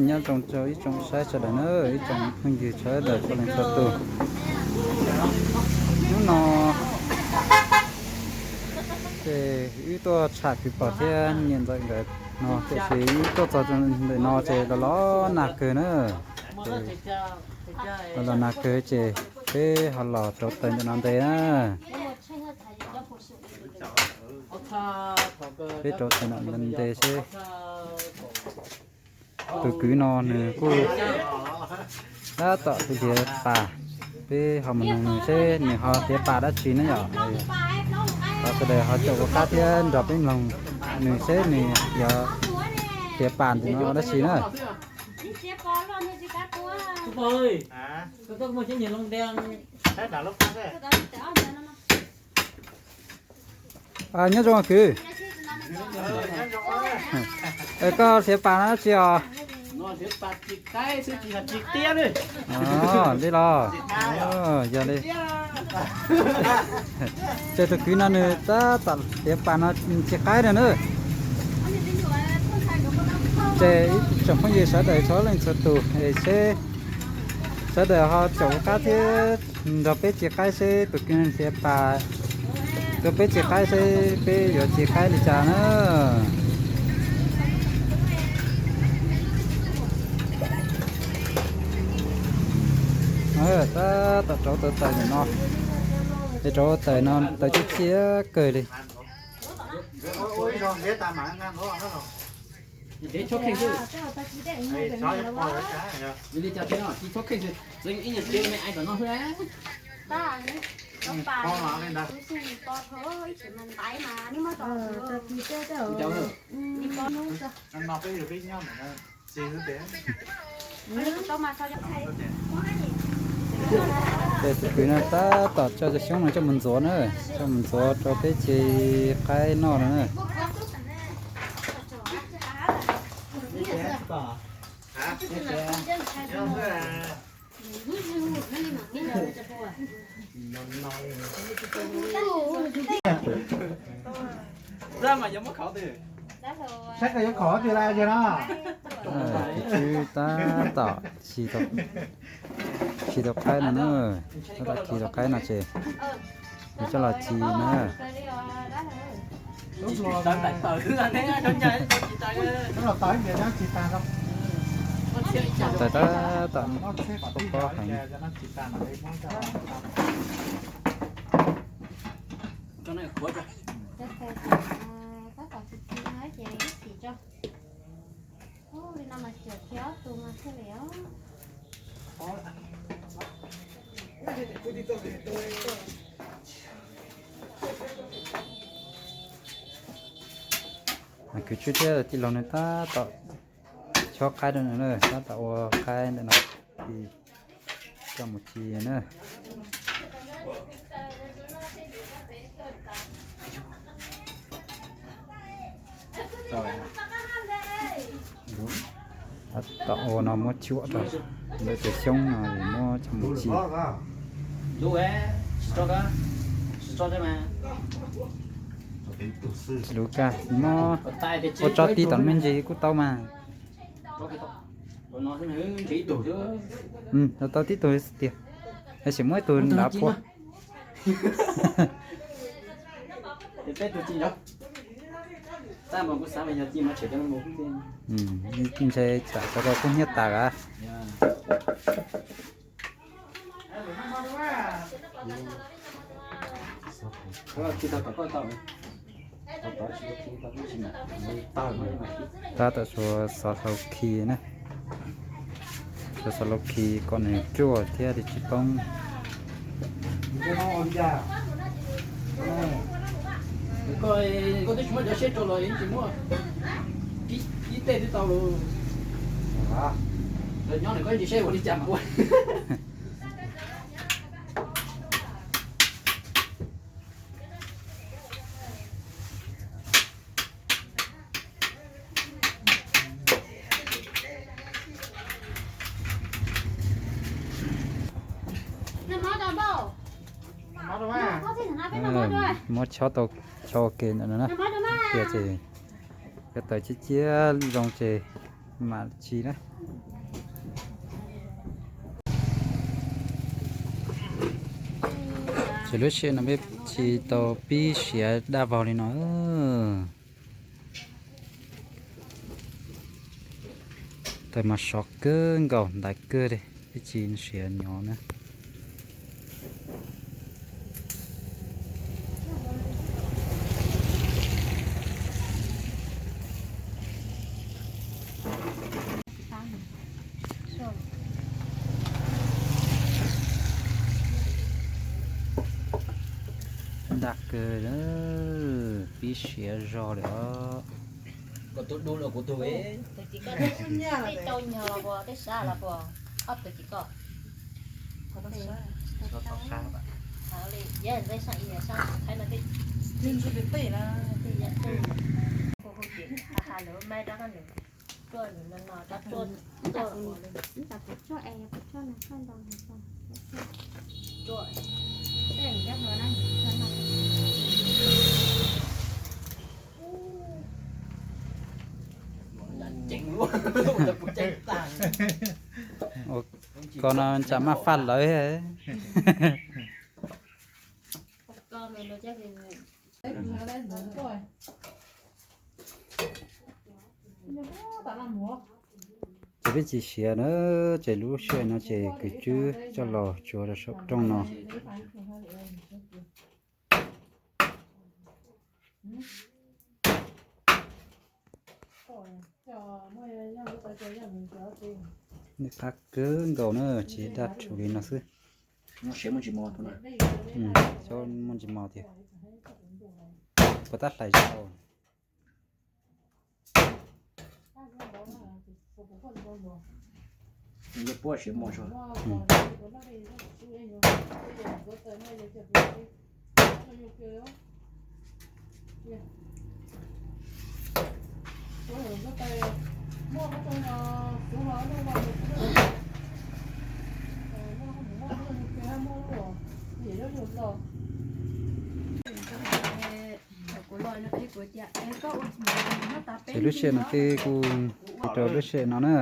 Nyob zoo rau ib tsoom saib sawv daws na, ib tsoom phooj ywg sawv daws txhua leej txhua tus. Hnub no ces wb tuaj tsham kwv pom thiab niam ntxawm nkawd no, tiam sis wb tuaj txog ntawm no ces los los nag kawg na. Los los nag kawg ces peb ho los rauv taws ntawm no ntes na. Peb rauv taws ntawm no ntes seb. Tus kwv no nws kuj tab tom hliav pas, peb ho mus noog nws seb nws ho hliav pas dab tsi na yom. Thov sawv daws ho caum kuv qab thiab nrog peb mloog nws seb nws yuav hliav pas ntawm no ua dab tsi na. Nyob zoo kwv. Koj hliav pas no dab tsi os? Li los yog li. Ces tus kwv no nws tab tom hliav pas no tsis qaib na na. Ces ib tsoom phooj ywg sawv daws txhua leej txhua tus es seb sawv daws ho caum kuv qab thiab nrog peb tsis qaib seb tus kwv no hliav pas rau peb tsis qaib seb peb yuav tsis qaib li cas na. Tab tom rauv taws ntawm no, es rauv taws no taws tib txiab kawg li. Ces tus kwv no tab tom coj cov xyoob no coj mus ntxuav na, coj mus ntxuav rau peb tsis qaib noj no na. Saib koj yuav khov twg lawm no. Tus kwv tab tom khi tau qaib no na, tab tom khi tau qaib no ces nws coj los khi na. Taws tab tom pob pob heev. Kwv Tswb thiab tij laug nws tab tom chob qaib rau nws na, tab tom ua qaib ntawm no, coj mus khi na. Tab tom ua no muab cuam rau ntawm tus xyoob no es muab coj mus khi. Luv kag, muab ua tso ti tom me ntsis kuj tau mas. Tau tib tug xwb tiag, tab sis muab ib tug nrad phua. Ntshe tsam rau koj kub hnyiab tas a. Tab tom xuas xov hlau khi na, xuas xov hlau khi kom nws ruaj thiab li tsis poob. Koj twb tsis muaj cov siab rau los yeej tsis muaj, ib tej twb tau lawm. Nyob nws koj tsis saib ua li cas mas ua. Muab chob tau tso ke ntawm no na. Tias ces cov tawv ciab ciab zoo ces mam tsis na. Ces lub sij hawm no peb tsis tau pib siav daj vog li no. Tawv mas sov kawg nkaus ntaiv kawg li, peb tsis siav nyob na. Dag kawg, pib siav zog lawm os. Koj tus dub los kuv tus, tus txiv koj tej tau nyog los puas, tej sab los puas, ob tug txiv koj. Lawv maib rab koj lawm, tuaj lawm no no rab tuaj tuaj. Ua, koj no tsam maj faj lawv. Ces peb tsis siav na, ces lub sij hawm no ces kwv tswb coj los tsuav rau saum rooj no. Nws qab kawg nkaus na, tsis daj rhuv li no xwb. Xyov muaj ntsis mos tiag, puas tab hlais zog. Ces lub sij hawm no peb kuj ua rau lub sij hawm no na.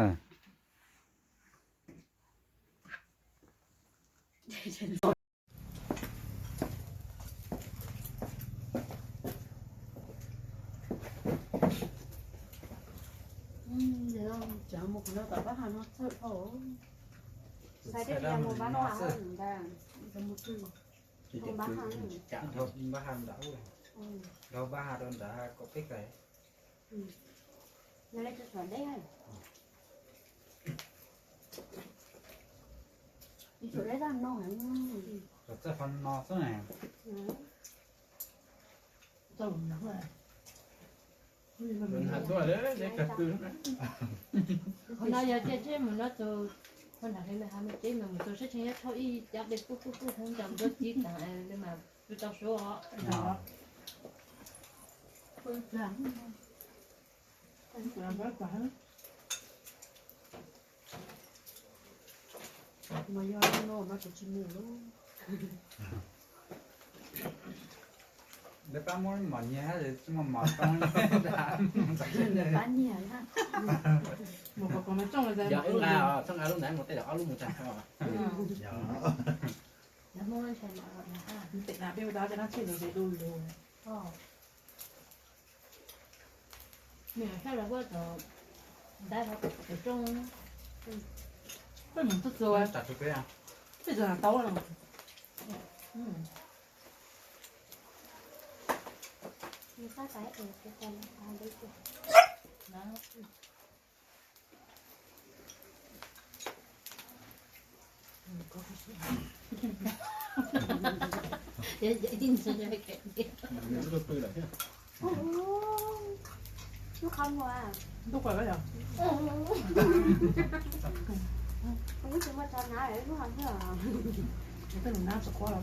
Qhov no yog tias tseb mus no tus, qhov nram li mas ha me tseb mas mus tus sab tseem yuav thauj ib cab dej pub pub pub hoob nco ntsuab tib taag li mas tsis tau suav. Mas yog no mas kuv tsis mus lawm. Lawv pab muab mos nyiaj hab tsis muaj mos toob. Pab nyiaj na. Yog wb nqa, txhob nqa lub ntawd, muaj tej zaum ob lub mus tag. Yog, peb ua tau cov nab tseg lus ces du lug. Nws saib los kuj tau ntab hov pem rooj. Peb mus txog txog, peb txog tau los. Lub qhov muag. Ntuj, kuv twb tsis muaj tso nab lub qhov muag. Tej nab tsis qhuav los.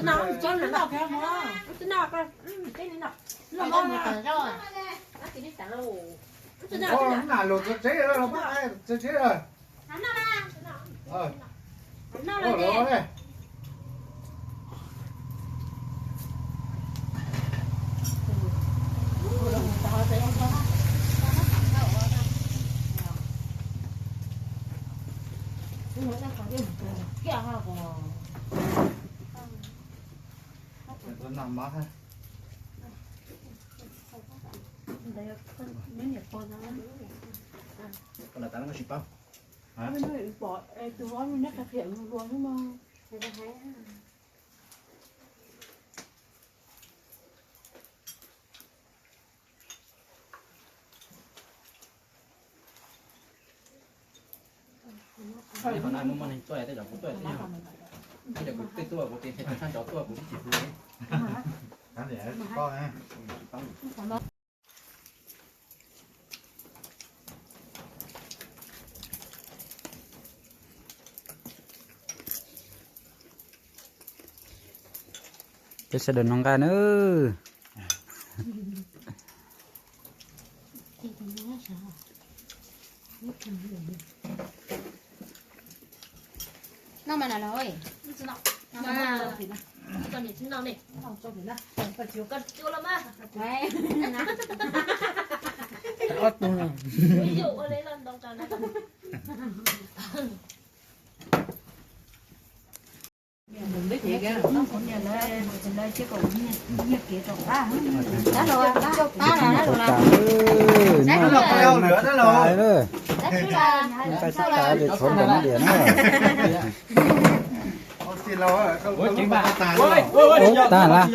Nam lus txawv tsev lawm, txawv tsev lawm. Los ne. Qhov no muaj neeg tuaj, tej zaum kuv tuaj, tej zaum kuv tej tuaj kuv tias ntshe tsis tshaj cov tuaj kuv twb tsis hu li. Peb sawv daws noj nqaij nawb. Noj mas na los. Noj mas. Koj niam tsis noj ne. Koj cua los mas. Ob tug no. Ua li los ntoo rau na. Ub, tag lawm.